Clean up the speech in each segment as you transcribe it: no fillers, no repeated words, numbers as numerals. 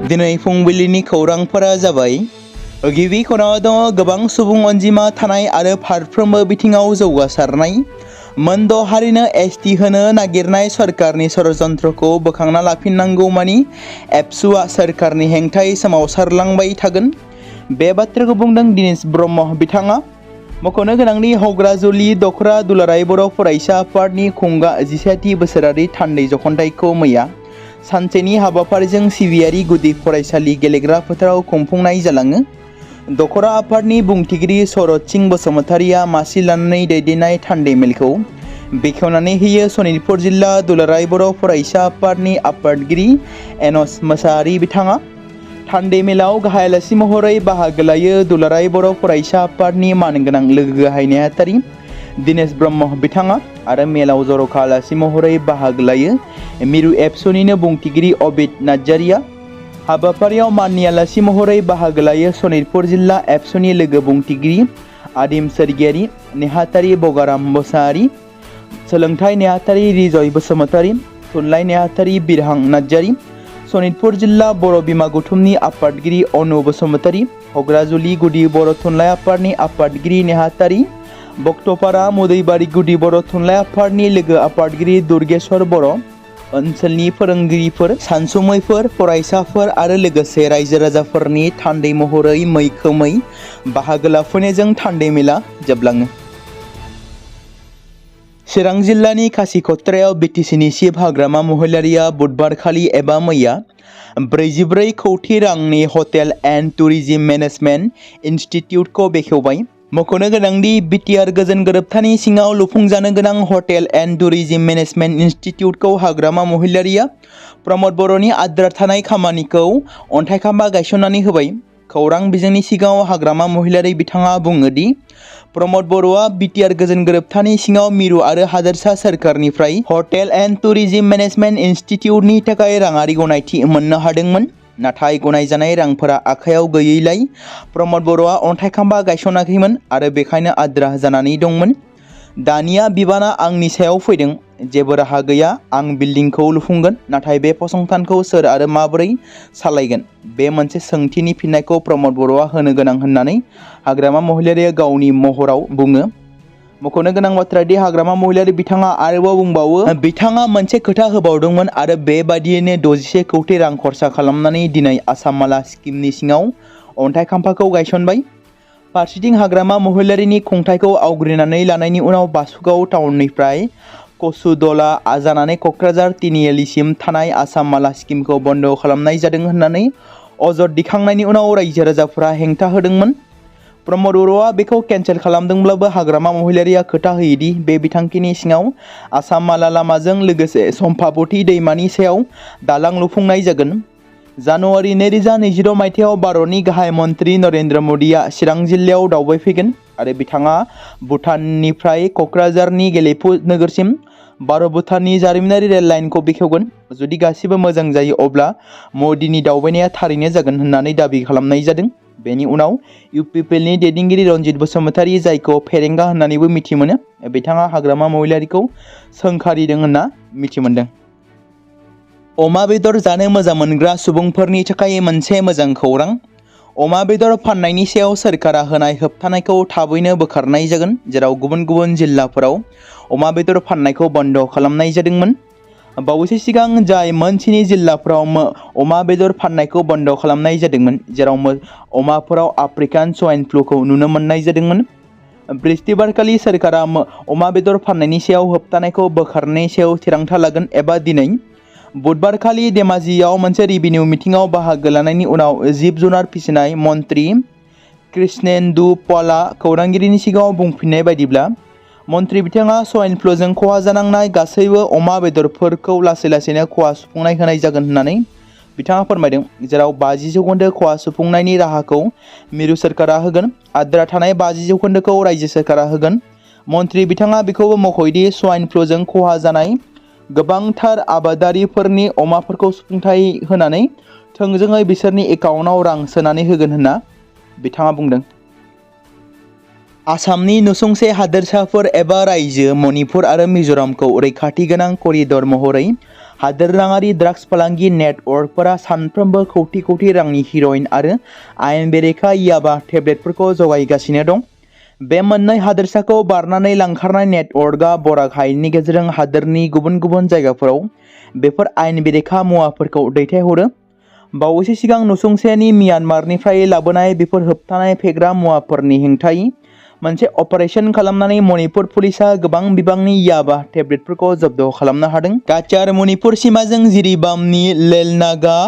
दिनै फुंबिलिनि खौरांफोरा जाबाय गिबि खनायाव दङ गोबां सुबुं अनजिमा थानाय आरो फारफ्रोमबो बिथिङाव जौगासारनाय मोनद' हारिनो एसटि होनो नागिरनाय सरकारनि षड़यन्त्रखौ बोखांना लाफिननांगौमानि एबसुआ सरकारनि हेंथायै सोमावसारलांबाय थागोन। बे बाथ्राखौ बुंदों दिनेश ब्रह्म बिथाङा। मख'नो गोनांदि हग्राजुलि दखरा दुलाराय बर' फरायसा आफादनि खुंगा 11थि बोसोरारि थान्दै जखनथाइखौ मैया सानसेनि हाबाफारिजों सिबियारि गुदि फरायसालि गेलेग्रा फोथाराव खुंफुंनाय जालाङो। दखरा आफादनि बुंथिगिरि शरद सिंह बसुमतारिया मासि लानानै दैदेननाय थान्दै मेलखौ बेखेवनानै होयो। सनितपुर जिल्ला दुलाराय बर' फरायसा आफादनि आफादगिरि एनस मोसाहारि बिथाङा। थान्दै मेलाव गाहाय आलासि महरै बाहागो लायो दुलाराय बर' फरायसा आफादनि मानगोनां लोगो गाहाय नेहाथारि दिनेश ब्रह्म बिथाङा आरो मेलाव जर'खा आलासि महरै बाहागो लायो मिरु एबसुनिनो बुंथिगिरि अबिद नार्जारिया। हाबाफारियाव माननि आलासि महरै बाहागो लायो सनितपुर जिल्ला एबसुनि लोगो बुंथिगिरि आदिम सोरगियारि नेहाथारि बगाराम मोसाहारि, सोलोंथाइ नेहाथारि रिजय बसुमतारि, थुनलाइ नेहाथारि बिरहां नार्जारि, सनितपुर जिल्ला बर' बिमा गौथुमनि आफादगिरि अनु बसुमतारि, हग्राजुलि गुदि बर' थुनलाइ आफादनि आफादगिरि नेहाथारि बक्तपारा मुदैबारि गुदि बर' थुनलाइ आफादनि लोगो आफादगिरि दुर्गेश्वर बर', ओनसोलनि फोरोंगिरिफोर, सानसुमैफोर, फरायसाफोर आरो लोगोसे रायजो राजाफोरनि थान्दै महरै मैखोमै बाहागो लाफैनायजों थान्दै मेला जोबलाङो। चिरां जिल्लानि खासिक'त्रायाव बिटिसिनि चिफ हाग्रामा महिलारिया बुधबारखालि एबा मैया 44 कौटि रांनि हटेल एन्ड टुरिज्म मेनेजमेन्ट इनस्टिट्युटखौ बेखेवबाय। मख'नो गोनांदि बिटिआर गोजोन गोरोबथानि सिङाव लुफुंजानो गोनां हटेल एन्ड टुरिज्म मेनेजमेन्ट इनस्टिट्युटखौ हाग्रामा महिलारिया प्रमद बर'नि आद्रा थानाय खामानिखौ अन्थाइ खाम्फा गायसननानै होबाय। खौरां बिजोंनि सिगाङाव हाग्रामा महिलारि बिथाङा बुङो दि प्रमद बर'आ बिटिआर गोजोन गोरोबथानि सिङाव मिरु आरो हादोरसा सोरखारनिफ्राय हटेल एन्ड टुरिज्म मेनेजमेन्ट इनस्टिट्युटनि थाखाय राङारि गनायथि मोननो हादोंमोन। नाथाय गनायजानाय रांफोरा आखायाव गैयैलाय प्रमद बर'आ अन्थाइ खाम्फा गायसनाखैमोन आरो बेखायनो आद्रा जानानै दंमोन। दानिया बिबाना आंनि सायाव फैदों। जेबो राहा गैया। आं बिल्डिंखौ लुफुंगोन, नाथाय बे फसंथानखौ सोर आरो माबोरै सालायगोन? बे मोनसे सोंथिनि फिननायखौ प्रमद बर'आ होनो गोनां होननानै हाग्रामा महिलारिया गावनि महराव बुङो। मख'नो गोनां बाथ्रा दि हाग्रामा महिलारि बिथाङा आरोबाव बुंबावो, बिथाङा मोनसे खोथा होबावदोंमोन आरो बेबादियैनो 61 कौटि रां खरसा खालामनानै दिनै आसाम माला स्किमनि सिङाव अन्थाइ खाम्फाखौ गायसनबाय। फारसेथिं हाग्रामा महिलारिनि खुंथायखौ आवग्रिनानै लानायनि उनाव बासुगाव टाउननिफ्राय कसुदला जानानै क'क्राझार तिनिआलिसिम थानाय आसाम माला स्किमखौ बन्द' खालामनाय जादों होननानै अजद दिखांनायनि उनाव रायजो राजाफोरा हेंथा होदोंमोन। प्रमद बर'आ बेखौ केन्सेल खालामदोंब्लाबो हाग्रामा महिलारिया खोथा होयोदि बे बिथांखिनि सिङाव आसाम माला लामाजों लोगोसे सम्भाबति दैमानि सायाव दालां लुफुंनाय जागोन। जानुवारि 2022 मायथाइयाव भारतनि गाहाय मन्त्रि नरेन्द्र मदिया चिरां जिल्लायाव दावबायफैगोन आरो बिथाङा भुटाननिफ्राय क'क्राझारनि गेलेफु नोगोरसिम भारत-भुटाननि जारिमिनारि रेल लाइनखौ बेखेवगोन। जुदि गासिबो मोजां जायो अब्ला मदिनि दावबायनाया थारैनो जागोन होननानै दाबि खालामनाय जादों। बेनि उनाव इउपिपिएलनि दैदेनगिरि रनजित बसुमतारि, जायखौ फेरेंगा होननानैबो मिथिमोनो, बिथाङा हाग्रामा महिलारिखौ सोंखारिदों होनना मिथिमोनदों। अमा बेदर जानो मोजां मोनग्रा सुबुंफोरनि थाखाय मोनसे मोजां खौरां। अमा बेदर फाननायनि सायाव सोरखारा होनाय होबथानायखौ थाबैनो बोखारनाय जागोन, जेराव गुबुन गुबुन जिल्लाफोराव अमा बेदर फाननायखौ बन्द' खालामनाय जादोंमोन। बावैसो सिगां जाय मोन 7 जिल्लाफोराव अमा बेदर फाननायखौ बन्द' खालामनाय जादोंमोन, जेराव अमाफोराव आफ्रिकान स्वाइन फ्लुखौ नुनो मोननाय जादोंमोन। बृहस्पतिबारखालि सोरखारा अमा बेदर फाननायनि सायाव होबथानायखौ बोखारनायनि सायाव थिरांथा लागोन एबा दिनै बुधबारखालि धेमाजियाव मोनसे रेभिनिउ मिटिंआव बाहागो लानायनि उनाव जिब जुनार फिसिनाय मन्त्रि कृष्णेन्दु पालआ खौरांगिरिनि सिगाङाव बुंफिननाय बायदिब्ला, मन्त्रि बिथाङा स्वाइन फ्लुजों खहा जानांनाय गासैबो अमा बेदरफोरखौ लासै लासैनो खहा सुफुंनाय होनाय जागोन होननानै बिथाङा फोरमायदों, जेराव 50% खहा सुफुंनायनि राहाखौ मिरु सोरखारा होगोन। आद्रा थानाय 50%खौ रायजो सोरखारा होगोन। मन्त्रि बिथाङा बेखौबो मख'योदि स्वाइन फ्लुजों खहा जानाय गोबांथार आबादारिफोरनि अमाफोरखौ सुफुंथाय होनानै थोंजोङै बिसोरनि एकाउन्टआव रां सोनानै होगोन होनना बिथाङा बुंदों। आसामनि नसुंसे हादोरसाफोर एबा रायजो मणिपुर आरो मिज'रामखौ रैखाथि गोनां करिडर महरै हादोरनाङारि ड्राग्स फालांगि नेटवर्कफोरा सानफ्रोमबो कौटि कौटि रांनि हिर'इन आरो आयेन बेरेखा याबा टेब्लेटफोरखौ जगायगासिनो दं। बे मोननै हादोरसाखौ बारनानै लांखारनाय नेटवर्कआ बराक हायेननि गेजेरजों हादोरनि गुबुन गुबुन जायगाफोराव बेफोर आयेन बेरेखा मुवाफोरखौ दैथायहरो। बावैसो सिगां नसुंसेनि म्यानमारनिफ्राय लाबोनाय बेफोर होबथानाय फेग्रा मुवाफोरनि हेंथायै मोनसे अपारेशन खालामनानै मणिपुर पुलिसा गोबां बिबांनि याबा टेब्लेटफोरखौ जब्द खालामनो हादों। काचार मणिपुर सिमाजों जिरिबामनि लेलनागा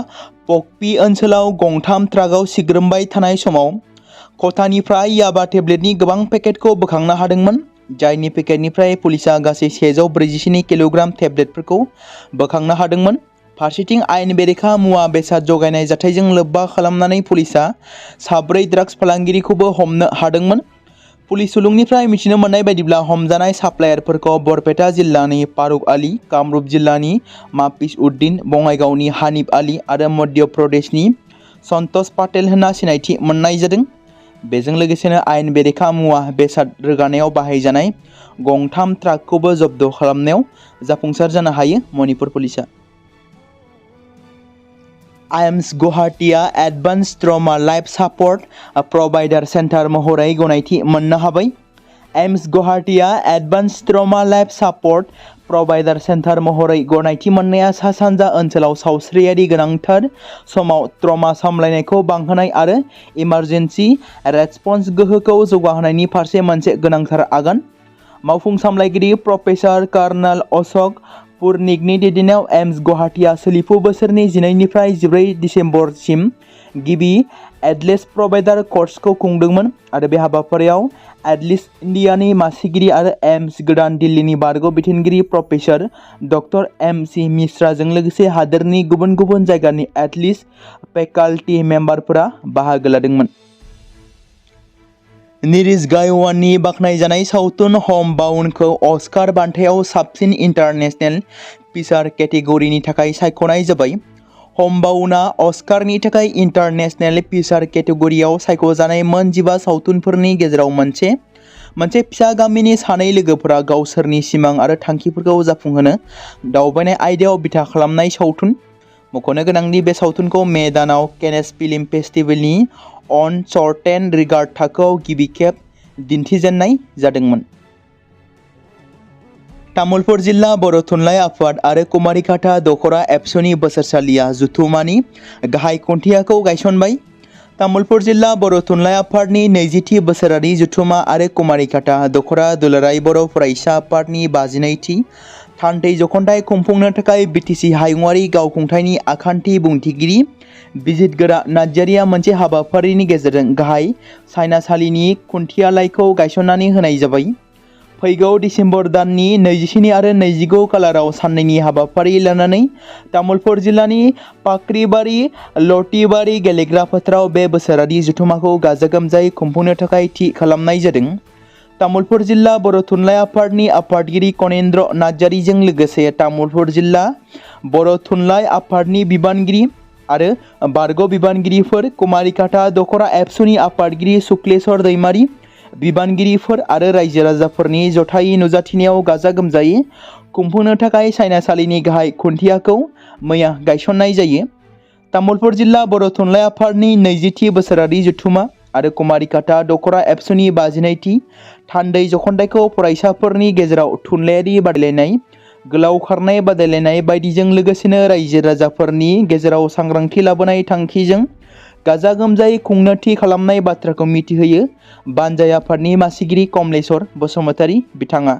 पकपी ओनसोलाव गंथाम ट्राकआव सिग्रोमबाय थानाय समाव खथानिफ्राय याबा टेब्लेटनि गोबां पेकेटखौ बोखांनो हादोंमोन, जायनि पेकेटनिफ्राय पुलिसा गासै 142 किल'ग्राम टेब्लेटफोरखौ बोखांनो हादोंमोन। फारसेथिं आयेन बेरेखा मुवा बेसाद जगायनाय जाथायजों लोब्बा खालामनानै पुलिसा 4 ड्राग्स फालांगिरिखौबो हमनो हादोंमोन। पुलिस सुलुंनिफ्राय मिथिनो मोननाय बायदिब्ला हमजानाय साप्लायारफोरखौ बरपेटा जिल्लानि फारुक आली, कामरुप जिल्लानि माफिज उद्दीन, बङाइगावनि हानिफ आली आरो मध्य प्रदेशनि सन्तोष पाटेल होनना सिनायथि मोननाय जादों। बेजों लोगोसेनो आयेन बेरेखा मुवा बेसाद रोगानायाव बाहायजानाय गंथाम ट्राकखौबो जब्द खालामनायाव जाफुंसार जानो हायो मणिपुर पुलिसा। आइएम्स गुवाहाटीआ advance trauma life support provider centre महरै गनायथि मोननो हाबाय। एम्स गुवाहाटीआ advance trauma life support provider centre महरै गनायथि मोननाया सा सानजा ओनसोलाव सावस्रियारि गोनांथार समाव ट्रमा सामलायनायखौ बांहोनाय आरो इमारजेन्सि रेसपन्स गोहोखौ जौगाहोनायनि फारसे मोनसे गोनांथार आगान। मावफुं सामलायगिरि प्रफेसार कर्नेल अशोक पुरनिकनि दैदेननायाव एम्स गुवाहाटीआ सोलिफु बोसोरनि 12 निफ्राय 14 दिसेम्बरसिम गिबि एडलेस प्रोवाइडार कर्सखौ खुंदोंमोन आरो बे हाबाफारियाव एडलिस इन्डियानि मासिगिरि आरो एम्स गोदान दिल्लीनि बारग' बिथोनगिरि प्रफेसार डक्टर एम.सी. मिश्राजों लोगोसे हादोरनि गुबुन गुबुन जायगानि एडलिस फेकाल्टी मेम्बारफोरा बाहागो लादोंमोन। निरिज गायवाननि बाख्नायजानाय सावथुन हम बाउन्डखौ अस्कार बान्थायाव साबसिन इन्टारनेशनेल फीचार केटेगरिनि थाखाय सायख'नाय जाबाय। हम बाउन्डआ अस्कारनि थाखाय इन्टारनेशनेल फीचार केटेगरियाव सायख'जानाय मोन 15 सावथुनफोरनि गेजेराव मोनसे फिसा गामिनि सानै लोगोफोरा गावसोरनि सिमां आरो थांखिफोरखौ जाफुंहोनो दावबायनाय आयदायाव बिथा खालामनाय सावथुन। मख'नो गोनांदि बे सावथुनखौ मे दानाव केनेस फिल्म फेस्टिभेलनि अन सर्टेन रिगार्ड थाखोआव गिबि खेब दिन्थिजेननाय जादोंमोन। तामुलपुर जिल्ला बर' थुनलाइ आफाद आरो कुमारिकाटा दख'रा एबसुनि बोसोरसालिया जथुम्मानि गाहाय खुन्थियाखौ गायसनबाय। तामुलपुर जिल्ला बर' थुनलाइ आफादनि 20थि बोसोरारि जथुम्मा आरो कुमारिकाटा दख'रा दुलाराय बर' फरायसा आफादनि 52थि थान्दै जख'न्थाइ खुंफुंनो थाखाय बिटिसि हायुङारि गावखुंथायनि आखान्थि बुंथिगिरि बिजितगोरा नार्जारिया मोनसे हाबाफारिनि गेजेरजों गाहाय सायनासालिनि खुन्थियालाइखौ गायसननानै होनाय जाबाय। फैगौ डिसेम्बर दाननि 27 आरो 29 खालाराव साननैनि हाबाफारि लानानै तामुलपुर जिल्लानि पाख्रिबारि लटिबारि गेलेग्रा फोथाराव बे बोसोरारि जथुम्माखौ गाजा गोमजायै खुंफुंनो थाखाय थि खालामनाय जादों। तामुलपुर जिल्ला बर' थुनलाइ आफादनि आफादगिरि कनेन्द्र नार्जारिजों लोगोसे तामुलपुर जिल्ला बर' थुनलाइ आफादनि बिबानगिरि आरो बारग' बिबानगिरिफोर, कुमारिकाटा दख'रा एबसुनि आफादगिरि सुक्लेश्वर दैमारि, बिबानगिरिफोर आरो रायजो राजाफोरनि जथायै नुजाथिनायाव गाजा गोमजायै खुंफुंनो थाखाय सायनासालिनि गाहाय खुन्थियाखौ मैया गायसननाय जायो। तामुलपुर जिल्ला बर' थुनलाइ आफादनि 20थि बोसोरारि जथुम्मा आरो कुमारिकाटा दख'रा एबसुनि 52थि थान्दै जख'न्थाइखौ फरायसाफोरनि गेजेराव थुनलाइयारि बादायलायनाय, गोलाव खारनाय बादायलायनाय बायदिजों लोगोसेनो रायजो राजाफोरनि गेजेराव सांग्रांथि लाबोनाय थांखिजों गाजा गोमजायै खुंनो थि खालामनाय बाथ्राखौ मिथिहोयो बानजाय आफादनि मासिगिरि कमलेश्वर बसुमतारी बिथाङा।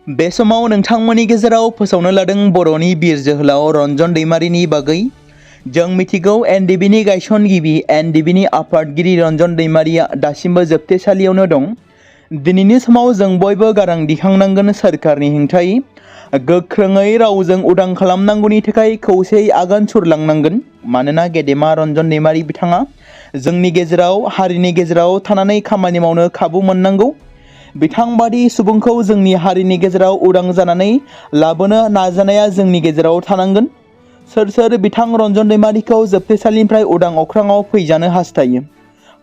बे समाव नोंथांमोननि गेजेराव फोसावनो लादों बर'नि बिर जोहोलाव रन्जन दैमारिनि बागै। जों मिथिगौ एनडिबिनि गायसनगिरि एनडिबिनि आफादगिरि रन्जन दैमारिया दासिमबो जोबथेसालियावनो दं। दिनैनि समाव जों बयबो गारां दिखांनांगोन सोरखारनि हेंथायै गोख्रोङै रावजों उदां खालामनांगौनि थाखाय खौसेयै आगान सुरलांनांगोन। मानोना गेदेमा रन्जन दैमारि बिथाङा जोंनि गेजेराव हारिनि गेजेराव थानानै खामानि मावनो खाबु मोननांगौ। बिथांबादि सुबुंखौ जोंनि हारिनि गेजेराव उदां जानानै लाबोनो नाजानाया जोंनि गेजेराव थानांगोन। सोर बिथां रन्जन दैमारिखौ जोबथेसालिनिफ्राय उदां अख्राङाव फैजानो हास्थायो?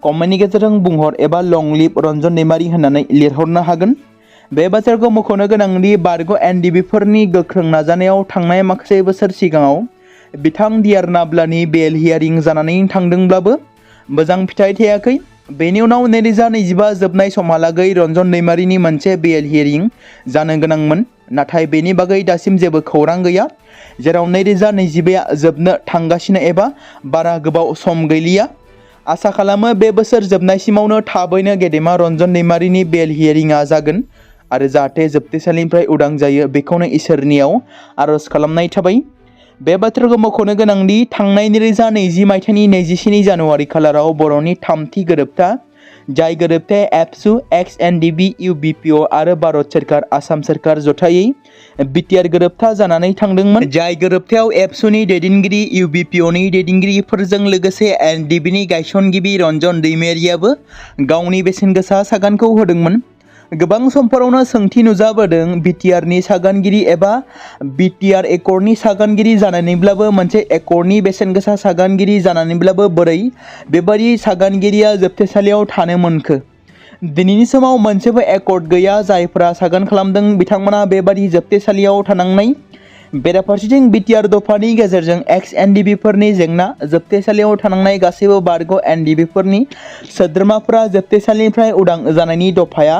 कमेन्टनि गेजेरजों बुंहर एबा लं लिभ रन्जन दैमारि होननानै लिरहरनो हागोन। बे बाथ्राखौ मख'नो गोनांदि बारग' एनडिबिफोरनि गोख्रों नाजानायाव थांनाय माखासे बोसोर सिगाङाव बिथां बिटिआर नाब्लानि बेल हियारिं जानानै थांदोंब्लाबो मोजां फिथाइ थायाखै। बेनि उनाव 2025 जोबनाय समहालागै रन्जन दैमारिनि मोनसे बेल हियारिं जानो गोनांमोन, नाथाय बेनि बागै दासिम जेबो खौरां गैया, जेराव 2025 जोबनो थांगासिनो एबा बारा गोबाव सम गैलिया। आसा खालामो बे बोसोर जोबनायसिमावनो थाबैनो गेदेमा रन्जन दैमारिनि बेल हियारिंआ जागोन आरो जाहाथे जोबथेसालिनिफ्राय उदां जायो बेखौनो इसोरनियाव आरज खालामनाय थाबाय। बे बाथ्राखौ मख'नो गोनांदि थांनाय 2020 मायथाइनि 27 जानुवारि खालाराव बर'नि थामथि गोरोबथा, जाय गोरोबथाया एबसु, एक्स-एनडिबि, इउबिपिअ आरो भारत सोरखार, आसाम सोरखार जथायै बिटिआर गोरोबथा जानानै थांदोंमोन। जाय गोरोबथायाव एबसुनि दैदेनगिरि, इउबिपिअनि दैदेनगिरिफोरजों लोगोसे एनडिबिनि गायसनगिरि रन्जन दैमारियाबो गावनि बेसेनगोसा सागानखौ होदोंमोन। गोबां समफोरावनो सोंथि नुजाबोदों, बिटिआरनि सागानगिरि एबा बिटिआर एकर्डनि सागानगिरि जानानैब्लाबो, मोनसे एकर्डनि बेसेनगोसा सागानगिरि जानानैब्लाबो बोरै बेबादि सागानगिरिया जोबथेसालियाव थानो मोनखो? दिनैनि समाव मोनसेबो एकर्ड गैया जायफोरा सागान खालामदों बिथांमोना बेबादि जोबथेसालियाव थानांनाय। बेराफारसेथिं बिटिआर दफानि गेजेरजों एक्स-एनडिबिफोरनि जेंना, जोबथेसालियाव थानांनाय गासैबो बारग' एनडिबिफोरनि सोद्रोमाफोरा जोबथेसालिनिफ्राय उदां जानायनि दफाया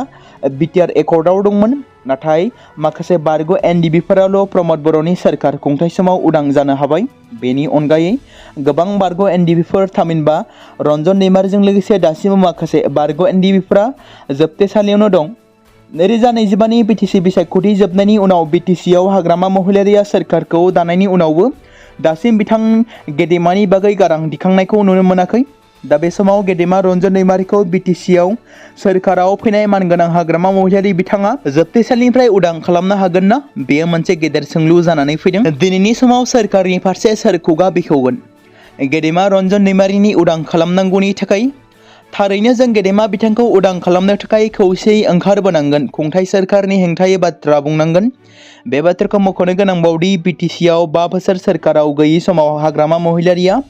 बिटिआर एकर्डआव दंमोन, नाथाय माखासे बारग' एनडिबिफोराल' प्रमद बर'नि सोरखार खुंथाय समाव उदां जानो हाबाय। बेनि अनगायै गोबां बारग' एनडिबिफोर थामहिनबा रन्जन दैमारिजों लोगोसे दासिमबो माखासे बारग' एनडिबिफोरा जोबथेसालियावनो दं। 2025 बिटिसि बिसायख'थि जोबनायनि उनाव बिटिसिआव हाग्रामा महिलारिया सोरखारखौ दानायनि उनावबो दासिम बिथां गेदेमानि बागै गारां दिखांनायखौ नुनो मोनाखै। दा बे समाव गेदेमा रन्जन दैमारिखौ बिटिसिआव सोरखाराव फैनाय मानगोनां हाग्रामा महिलारि बिथाङा जोबथेसालिनिफ्राय उदां खालामनो हागोन ना? बेयो मोनसे गेदेर सोंलु जानानै फैदों। दिनैनि समाव सोरखारनि फारसे सोर खुगा बेखेवगोन? गेदेमा रन्जन दैमारिनि उदां खालामनांगौनि थाखाय थारैनो जों गेदेमा बिथांखौ उदां खालामनो थाखाय खौसेयै ओंखारबोनांगोन, खुंथाय सोरखारनि हेंथायै बाथ्रा बुंनांगोन। बे बाथ्राखौ मख'नो गोनांबावदि बिटिसिआव 5 बोसोर सोरखाराव गैयै समाव हाग्रामा महिलारिया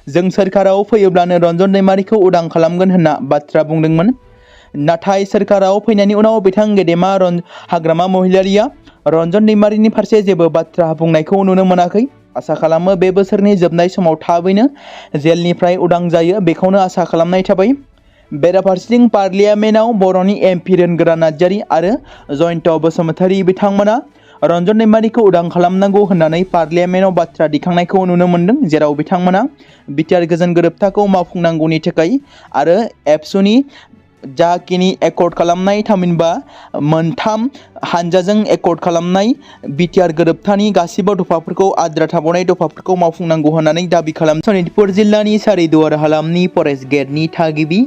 जों सोरखाराव फैयोब्लानो रन्जन दैमारिखौ उदां खालामगोन होनना बाथ्रा बुंदोंमोन। नाथाय सोरखाराव फैनायनि उनाव बिथां गेदेमा हाग्रामा महिलारिया रन्जन दैमारिनि फारसे जेबो बाथ्रा बुंनायखौ नुनो मोनाखै। आसा खालामो बे बोसोरनि जोबनाय समाव थाबैनो जेलनिफ्राय उदां जायो बेखौनो आसा खालामनाय थाबाय। बेराफारसेथिं पार्लियामेन्टआव बर'नि एमपि रोनगोरा नार्जारि आरो जयन्त बसुमतारी बिथांमोना रन्जन दैमारिखौ उदां खालामनांगौ होननानै पार्लियामेन्टआव बाथ्रा दिखांनायखौ नुनो मोन्दों, जेराव बिथांमोना बिटिआर गोजोन गोरोबथाखौ मावफुंनांगौनि थाखाय आरो एबसुनि जाखिनि एकर्ड खालामनाय थामहिनबा मोनथाम हानजाजों एकर्ड खालामनाय बिटिआर गोरोबथानि गासिबो दफाफोरखौ आद्रा थाबावनाय दफाफोरखौ मावफुंनांगौ होननानै दाबि खालामदों। सनितपुर जिल्लानि सारिदुवार हालामनि फरेस्ट गेटनि थागिबि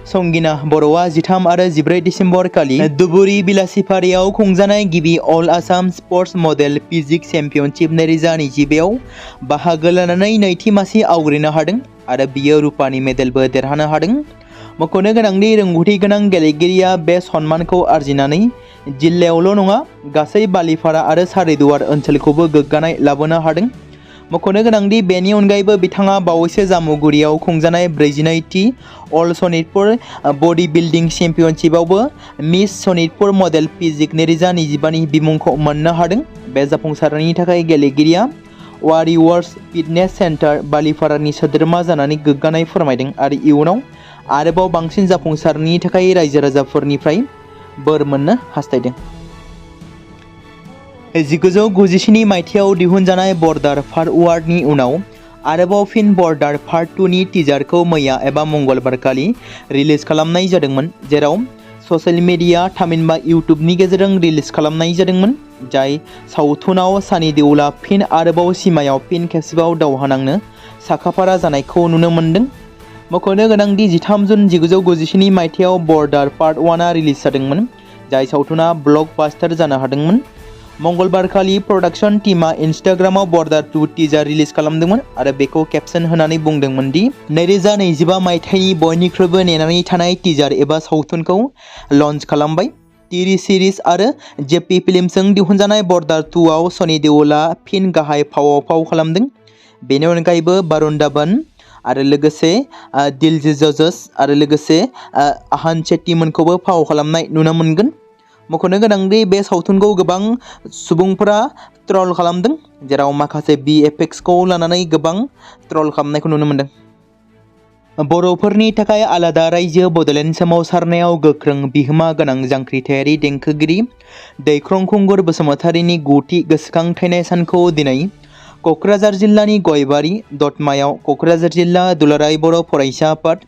संगिना बर'आ 13 आरो 14 डिसेम्बर खालि धुबुरी बिलासिपारायाव खुंजानाय गिबि all Assam sports model physique championship 2025 आव बाहागो लानानै नैथि मासि आवग्रिनो हादों आरो बियो रुपानि मेडेलबो देरहानो हादों। मख'नो गोनांदि रोंगौथि गोनां गेलेगिरिया बे सन्मानखौ आरजिनानै जिल्लायावल' नङा गासै बालिपारा आरो सारिदुवार ओनसोलखौबो गोग्गानाय लाबोनो हादों। मख'नो गोनांदि बेनि अनगायैबो बिथाङा बावैसो जामुगुरियाव खुंजानाय 42थि अल सनितपुर बडी बिल्डिं चेम्पियनशिपआवबो मिस सनितपुर मडेल फिजिक्स 2025 बिमुंखौ मोननो हादों। बे जाफुंसारनायनि थाखाय गेलेगिरिया वारियर्स फिटनेस सेन्टार बालिपारानि सोद्रोमा जानानै गोग्गानाय फोरमायदों आरो इयुनाव आरोबाव बांसिन जाफुंसारनायनि थाखाय रायजो राजाफोरनिफ्राय बोर मोननो हास्थायदों। 1997 मायथाइयाव दिहुनजानाय बर्डार पार्ट 1 नि उनाव आरोबाव फिन बर्डार पार्ट 2 नि टिजारखौ मैया एबा मंगलबार खालि रिलिज खालामनाय जादोंमोन, जेराव ससियेल मिडिया थामहिनबा इउट्युबनि गेजेरजों रिलिज खालामनाय जादोंमोन। जाय सावथुनाव सानि देवला फिन आरोबाव सिमायाव फिन खेबसेबाव दावहा नांनो साखाफारा जानायखौ नुनो मोन्दों। मख'नो गोनांदि 13 जुन 1997 मायथाइयाव बर्डार पार्ट 1आ रिलिज जादोंमोन, जाय सावथुना ब्लकबास्टार जानो हादोंमोन। मंगलबार खालि प्रडाक्शन टीमा इन्स्टाग्रामाव बर्डार 2 टिजार रिलिज खालामदोंमोन आरो बेखौ केप्शन होनानै बुंदोंमोन दि 2025 मायथाइनि बयनिख्रुइबो नेनानै थानाय टिजार एबा सावथुनखौ लन्च खालामबाय। टिभि सिरिज आरो जेपी फिल्मसजों दिहुनजानाय बर्डार 2 आव सनी देओलआ फिन गाहाय फावआव फाव खालामदों। बेनि अनगायैबो वरुण धवन आरो लोगोसे दिलजीत दोसांझ आरो लोगोसे आहान शेट्टीमोनखौबो फाव खालामनाय नुनो मोनगोन। मख'नो गोनांदि बे सावथुनखौ गोबां सुबुंफोरा ट्रल खालामदों, जेराव माखासे VFXखौ लानानै गोबां ट्रल खालामनायखौ नुनो मोनदों। बर'फोरनि थाखाय आलादा रायजो बड'लेण्ड सोमावसारनायाव गोख्रों बिहोमा गोनां जांख्रिथायारि देंखोगिरि दैख्रं खुंगुर बसुमतारीनि 9थि गोसोखांथायनाय सानखौ दिनै क'क्राझार जिल्लानि गयबारि दतमायाव क'क्राझार जिल्ला दुलाराय बर' फरायसा आफाद,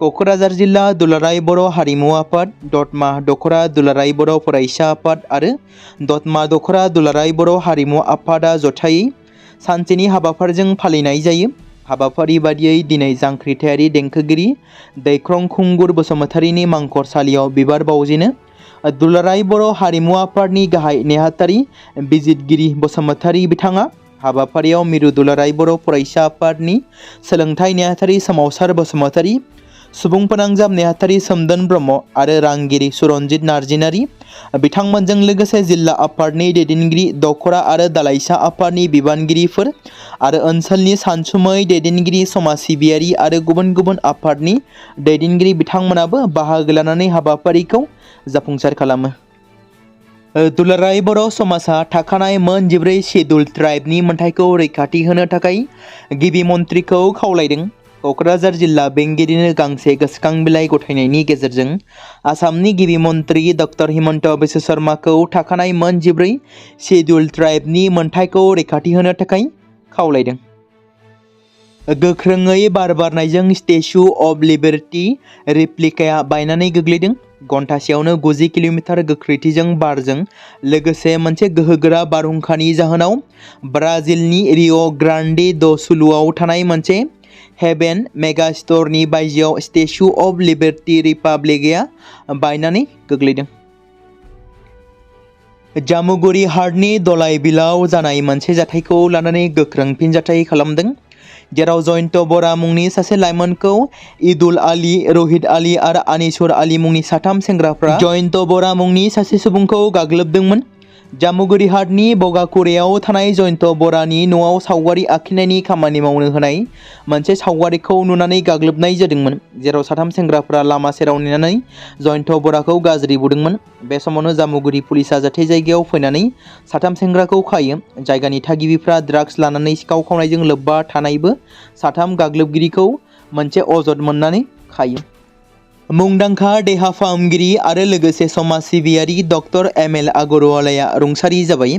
क'क्राझार जिल्ला दुलाराय बर' हारिमु आफाद, दतमा दखरा दुलाराय बर' फरायसा आफाद आरो दतमा दखरा दुलाराय बर' हारिमु आफादा जथायै सानसेनि हाबाफारिजों फालिनाय जायो। हाबाफारि बादियै दिनै जांख्रिथायारि देंखोगिरि दैख्रं खुंगुर बसुमतारीनि मांखरसालियाव बिबार बावजेनो दुलाराय बर' हारिमु आफादनि गाहाय नेहाथारि बिजितगिरि बसुमतारी बिथाङा हाबाफारियाव मिरु दुलाराय बर' फरायसा आफादनि सोलोंथाइ नेहाथारि सोमावसार बसुमतारी, सुबुं फोनांजाब नेहाथारि सोमदोन ब्रह्म आरो रांगिरि सुरन्जित नार्जिनारि बिथांमोनजों लोगोसे जिल्ला आफादनि दैदेनगिरि दखरा आरो दालाइसा आफादनि बिबानगिरिफोर आरो ओनसोलनि सानसुमै दैदेनगिरि समाज सिबियारि आरो गुबुन गुबुन आफादनि दैदेनगिरि बिथांमोनाबो बाहागो लानानै हाबाफारिखौ जाफुंसार खालामो। दुलाराय बर' समाजा थाखानाय मोन 14 शेड्युल ट्राइबनि मोनथायखौ रैखाथि होनो थाखाय गिबि मन्थ्रिखौ खावलायदों। क'क्राझार जिल्ला बेंगिरिनो गांसे गोसोखां बिलाइ गथायनायनि गेजेरजों आसामनि गिबि मन्थ्रि डक्टर हिमन्त बिश्व शर्माखौ थाखानाय मोन 14 शेड्युल ट्राइबनि मोनथायखौ रैखाथि होनो थाखाय खावलायदों। गोख्रोङै बार बारनायजों स्टेच्यु अफ लिबार्टी रेप्लिकाया बायनानै गोग्लैदों। घन्टासेयावनो 90 किल'मिटार गोख्रैथिजों बारजों लोगोसे मोनसे गोहोगोरा बारहुंखानि जाहोनाव ब्राजिलनि रिय' ग्रान्डे ड' सुलुआव थानाय मोनसे हेभेन मेगा स्ट'रनि बायजोआव स्टेच्यु अफ लिबार्टी रिपाब्लिकआ बायनानै गोग्लैदों। जामुगुरि हाटनि दलाइ बिलाव जानाय मोनसे जाथायखौ लानानै गोख्रों फिनजाथाय खालामदों, जेराव जयन्त बरा मुंनि सासे लाइमोनखौ इदुल आली, रहित आली आरो आनिसुर आली मुंनि साथाम सेंग्राफ्रा जयन्त बरा मुंनि सासे सुबुंखौ गाग्लोबदोंमोन। जामुगुरि हाटनि बगाकुरेयाव थानाय जयन्त बरानि न'आव सावगारि आखिनायनि खामानि मावनो होनाय मोनसे सावगारिखौ नुनानै गाग्लोबनाय जादोंमोन, जेराव साथाम सेंग्राफ्रा लामा सेराव नेनानै जयन्त बराखौ गाज्रि बुदोंमोन। बे समावनो जामुगुरि पुलिसा जाथाय जायगायाव फैनानै साथाम सेंग्राखौ खायो। जायगानि थागिबिफ्रा ड्राग्स लानानै सिखाव खावनायजों लोब्बा थानायबो साथाम गाग्लोबगिरिखौ मोनसे अजद मोननानै खायो। मुंदांखा देहा फाहामगिरि आरो लोगोसे समाज सिबियारि डक्टर एम.एल. आगरवालाया रुंसारि जाबाय।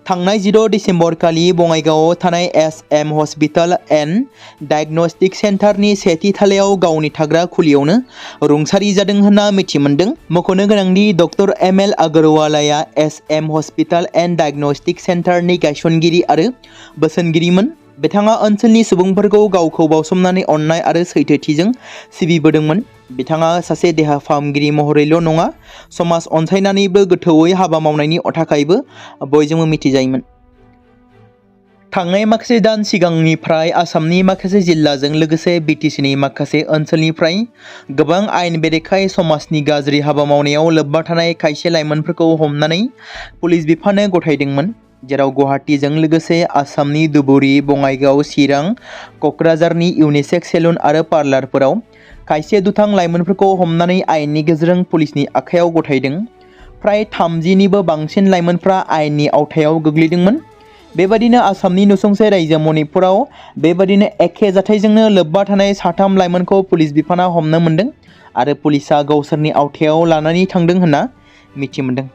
थांनाय 16 डिसेम्बर खालि बङाइगावआव थानाय एस.एम. हस्पिटाल एन्ड डायग्नोस्टिक सेन्टारनि सेथि थालायाव गावनि थाग्रा खुलियावनो रुंसारि जादों होनना मिथि मोन्दों। मख'नो गोनांदि डक्टर एम.एल. आगरवालाया एस.एम. हस्पिटाल एन्ड डायग्नोस्टिक सेन्टारनि गायसनगिरि आरो बोसोनगिरिमोन। बिथाङा ओनसोलनि सुबुंफोरखौ गावखौ बावसोमनानै अननाय आरो सैथोथिजों सिबिबोदोंमोन। बिथाङा सासे देहा फाहामगिरि महरैल' नङा, समाज अनसायनानैबो गोथौयै हाबा मावनायनि थाखायबो बयजोंबो मिथिजायोमोन। थांनाय माखासे दान सिगांनिफ्राय आसामनि माखासे जिल्लाजों लोगोसे बिटिसिनि माखासे ओनसोलनिफ्राय गोबां आयेन बेरेखायै समाजनि गाज्रि हाबा मावनायाव लोब्बा थानाय खायसे लाइमोनफोरखौ हमनानै पुलिस बिफाननो गथायदोंमोन, जेराव गुवाहाटीजों लोगोसे आसामनि धुबुरी, बङाइगाव, चिरां, क'क्राझारनि इउनिसेक्स सेलुन आरो पार्लारफोराव खायसे दुथां लाइमोनफोरखौ हमनानै आयेननि गेजेरजों पुलिसनि आखायाव गथायदों। फ्राय 30निबो बांसिन लाइमोनफ्रा आयेननि आवथायाव गोग्लैदोंमोन। बेबादिनो आसामनि नसुंसे रायजो मणिपुराव बेबादिनो एखे जाथायजोंनो लोब्बा थानाय 3 लाइमोनखौ पुलिस बिफाना हमनो मोन्दों आरो पुलिसा गावसोरनि आवथायाव लानानै थांदों होनना मिथि मोन्दों।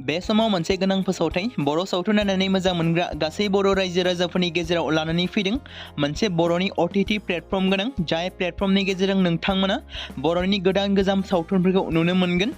बे समाव मोनसे गोनां फोसावथाय बर' सावथुन नायनानै मोजां मोनग्रा गासै बर' रायजो राजाफोरनि गेजेराव लानानै फैदों मोनसे बर'नि OTT प्लेटफर्म गोनां, जाय प्लेटफर्मनि गेजेरजों नोंथांमोना बर'नि गोदान गोजाम सावथुनफोरखौ नुनो मोनगोन।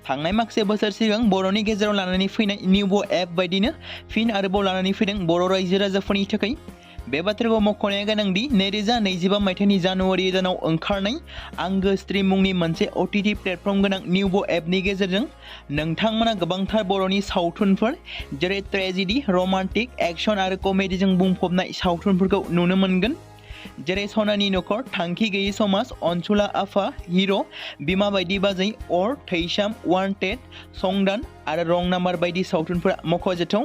थांनाय माखासे बोसोर सिगां बर'नि गेजेराव लानानै फैनाय निउबो एप बायदिनो फिन आरोबाव लानानै फैदों बर' रायजो राजाफोरनि थाखाय। बे बाथ्राखौ मख'नाया गोनांदि 2025 मायथाइनि जानुवारि दानाव ओंखारनाय आंगो स्ट्रीम मुंनि मोनसे OTT प्लेटफर्म गोनां निउबो एपनि गेजेरजों नोंथांमोना गोबांथार बर'नि सावथुनफोर जेरै ट्रेजेडी, रमान्टिक, एक्शन आरो कमेडीजों बुंफबनाय सावथुनफोरखौ नुनो मोनगोन, जेरै सनानि नखर, थांखि गैयै समाज, अनसुला आफा, हिर', बिमा बायदि बाजै, अर, थैसाम, वान्टेड, संदान आरो रं नाम्बार बायदि सावथुनफोरा मख'जाथाव।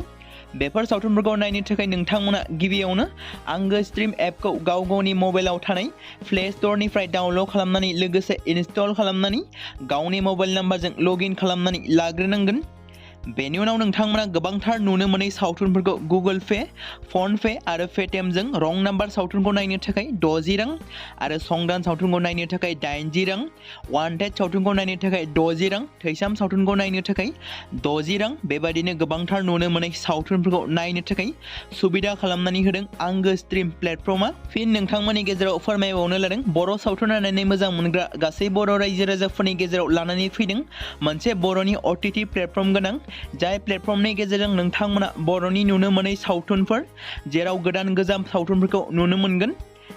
बेफोर सावथुनफोरखौ नायनो थाखाय नोंथांमोना गिबियावनो आंगो स्ट्रिम एपखौ गाव गावनि मबाइलाव थानाय प्ले स्ट'रनिफ्राय डाउनल'ड खालामनानै लोगोसे इनस्टल खालामनानै गावनि मबाइल नाम्बारजों लगइन खालामनानै लाग्रोनांगोन। बेनि उनाव नोंथांमोना गोबांथार नुनो मोनै सावथुनफोरखौ गुगोल पे, फन पे आरो पेटिएमजों रं नाम्बार सावथुनखौ नायनो थाखाय 60 रां आरो संदान सावथुनखौ नायनो थाखाय 80 रां, वान्टेड सावथुनखौ नायनो थाखाय 60 रां, थैसाम सावथुनखौ नायनो थाखाय 60 रां बेबायदिनो गोबांथार नुनो मोनै सावथुनफोरखौ नायनो थाखाय सुबिदा खालामनानै होदों आंगो स्ट्रिम प्लेटफर्मा। फिन नोंथांमोननि गेजेराव फोरमायबावनो लादों बर' सावथुन नायनानै मोजां मोनग्रा गासै बर' रायजो राजाफोरनि गेजेराव लानानै फैदों मोनसे बर'नि OTT प्लेटफर्म गोनां, जाय प्लेटफर्मनि गेजेरजों नोंथांमोना बर'नि नुनो मोनै सावथुनफोर जेराव गोदान गोजाम सावथुनफोरखौ नुनो मोनगोन।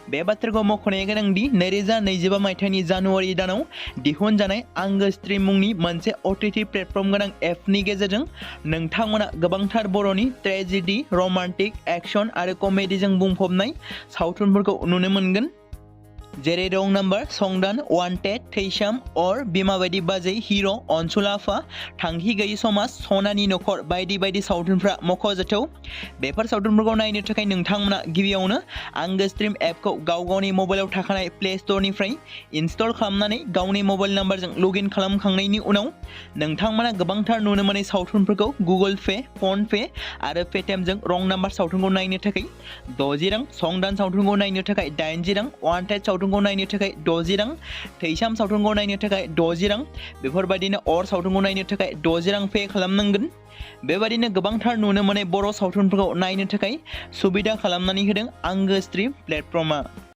बे बाथ्राखौ मख'नाया गोनांदि 2025 मायथाइनि जानुवारि दानाव दिहुनजानाय आंगो स्ट्रिम मुंनि मोनसे OTT प्लेटफर्म गोनां एपनि गेजेरजों नोंथांमोना गोबांथार बर'नि ट्रेजेडि, रमान्टिक, एक्शन आरो कमेडिजों बुंफबनाय सावथुनफोरखौ नुनो मोनगोन। जेरै रं नाम्बार, संदान, वान्टेड, थैसाम, अर, बिमा बायदि बाजै, हिर', अनसुलाफा, थांखि गैयि समाज, सनानि नखर बायदि बायदि सावथुनफ्रा मख'जाथाव। बेफोर सावथुनफोरखौ नायनो थाखाय नोंथांमोना गिबियावनो आंगो स्ट्रिम एपखौ गाव गावनि मबाइलाव थाखानाय प्ले स्ट'रनिफ्राय इनस्टल खालामनानै गावनि मबाइल नाम्बारजों लगइन खालामखांनायनि उनाव नोंथांमोना गोबांथार नुनो मोनै सावथुनफोरखौ गुगोल पे, फन पे आरो पेटिएमजों रं नाम्बार सावथुनखौ नायनो थाखाय 60 रां, संदान सावथुनखौ नायनो थाखाय 80 रां, वान्टेड सावथुनखौ नायनो थाखाय 60 रां, थैसाम सावथुनखौ नायनो थाखाय 60 रां बेफोरबायदिनो अर सावथुनखौ नायनो थाखाय 60 रां पे खालामनांगोन। बेबायदिनो गोबांथार नुनो मोनै बर' सावथुनफोरखौ नायनो थाखाय सुबिदा खालामनानै होदों आंगो स्ट्रिम प्लेटफर्मा।